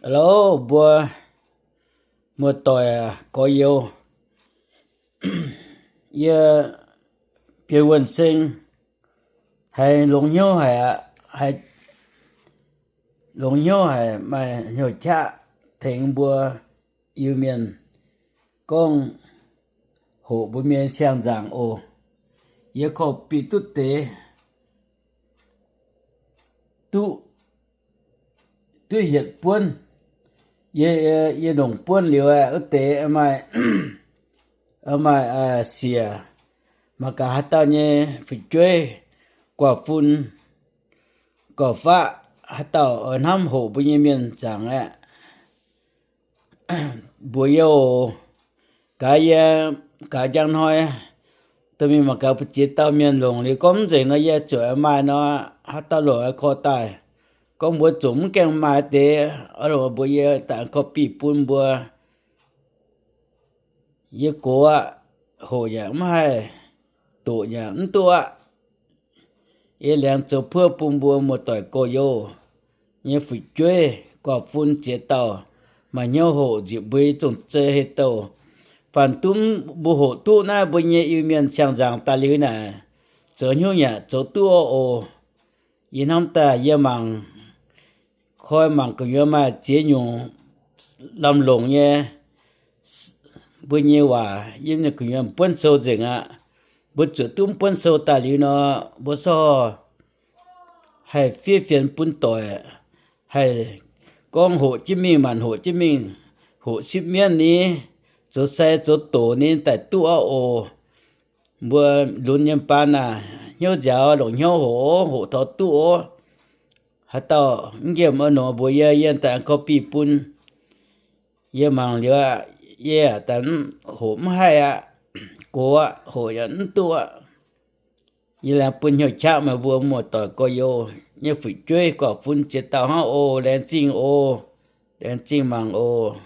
Hello, mbuo muoz-doic gorx-youz, yie Bienh Wuonh Seng haiz longx hnyouv haic aqv, haiz longx hnyouv haic, maaih hnyouv qaqv tengx mbuo Iu-Mienh gorngv hoqc mbuo mienh siang-nzaangc oc. Yie korv-bieqc duqv deix, duqv, duqv hietc buonv. Yie, yie longc buonv liuz aeqv, wuov deix maaih, maaih siec, mangc gaax haaix dauh nyei fu'jueiv, guaav fun, gorqv-faqv, haaix dauh oix hnamv hoqc mbuo nyei mienh nzaangc aeqv, mbuox yie oc. Gaax yie, gaax njang hnoi, dorh mingh mangc gaax mbuo ziex dauh mienh longc liuz gorngv mv nzengc nor, yie zuqc maaih nor, haaix dauh longc korv daaih. Gorngv mbuo zuqc mv gaengh maaih deix, oix longc mbuox yie daaih korv-bieqc bun mbuo. Yie gox aqv, hoqc yaac mv haih, doqc yaac mv duqv aqv. Yie laengz zoux puoqv bun mbuo muoz-doic gorx-youz nyei fu'jueiv, guaav fun ziex dauh, maaih hnyouv hoqc nzipc mbuo nyei zong-zei hei douh. Faanh dumv mbuo hoqc duqv naaiv mbuo nyei Iu-Mienh siang-nzaangc daaih liuz naaic, zoux hnyouv yaac zoux duqv oc. Yie hnamv daaih yie mangc, koi mangc gu'nyuoz maaih ziex nyungc lamh longc nyei mbuo nyei waac yiem gu'nyuoz buonv sou nzengc aqv. Mbuo zuqc duqv buonv sou daaih liuz nor, mbuo sorh haih fiev fienx bun doic, haih gorngv hoqc jienv mingh, maanc hoqc jienv mingh, hoqc sipv mienv ni, zoux sai zoux doqc ni daaih duqv aqv oc. Mbuo lunx nyei baan naaic, hnyouv nziaaux longc hnyouv hoqc, hoqc taux duqv oc. Haaix dauh mv nqemh oix longc mbuox yie, yie daaih korv-bieqc bun. Yie mangc liuz aqv, yie daaih hoqc mv haih aqv, gox aqv, hoqc yaac mv duqv aqv. Yie laengz bun hnyouv qaqv meih mbuo muoz-doic gorx-youz nyei fu'jueiv guaav fun ziex dauh hnangv oc. Laengz zingh oc. Laengz zingh mangc oc.